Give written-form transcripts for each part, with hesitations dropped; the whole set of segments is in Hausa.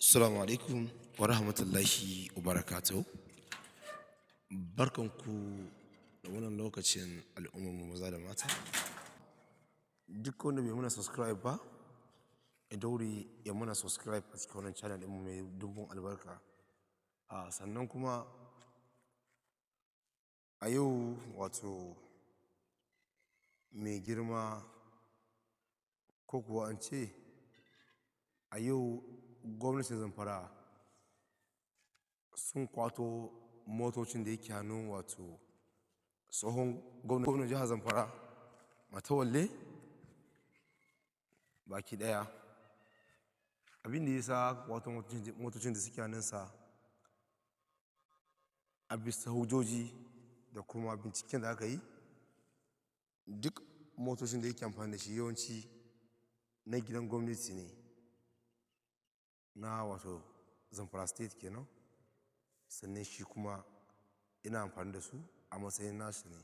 Assalamu alaikum wa rahmatullahi wa barakatuhu. Barkanku da wannan lokacin, al'ummarmu maza da mata. Duk wanda bai muna subscribe ba, ya daure ya muna subscribe a cikin wannan channel ɗinmu mai dumbin albarka. A sannan kuma a yau, wato mai girma, ko kuwa an ce a yau gwamnatin Zamfara sun kwato motocin da yake hannun wato tsohon gwamnan jihar Zamfara, Matawalle, baki ɗaya. Abin da ya sa aka kwato motocin da suke hannunsa, a bisa hujjoji da kuma binciken da aka yi, duk motocin da yake amfani da shi yawanci na gidan gwamnati ne na wato Zamfara State kenan, sannan shi kuma yana amfani da su a matsayin nashi ne.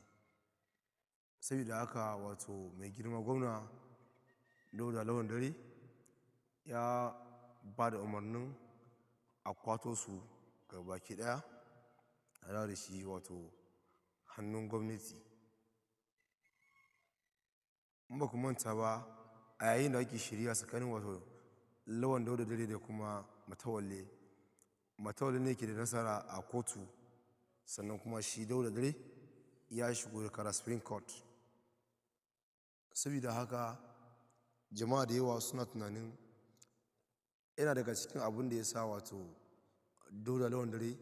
Saboda haka, wato mai girma gwamna Dauda Lawal Dare ya ba da umarnin a kwato su ga baki ɗaya, a dawo da shi wato hannun gwamnati. In ba ku manta ba, a yayin da ake shari'a tsakanin wato Lawan Dauda Dare da kuma Matawalle, Matawalle ne ke da nasara a kotu, sannan kuma shi Dauda Dare ya shigo da kara Supreme Court. Saboda haka, jama'a da yawa suna tunanin yana daga cikin abin da ya sa wato Dauda Lawan Dare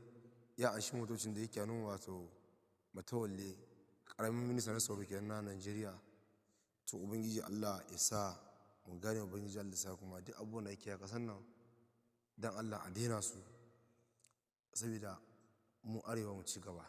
ya anshi motocin da yake hannun wato Matawalle, ƙaramin minista na tsaro kenan na Najeriya. To, Ubangiji Allah ya sa mu gane, Ubangiji Allah ya sa kuma duk abubuwan da ake a ƙasar nan, dan Allah a daina su, saboda mu Arewa mu ci gaba.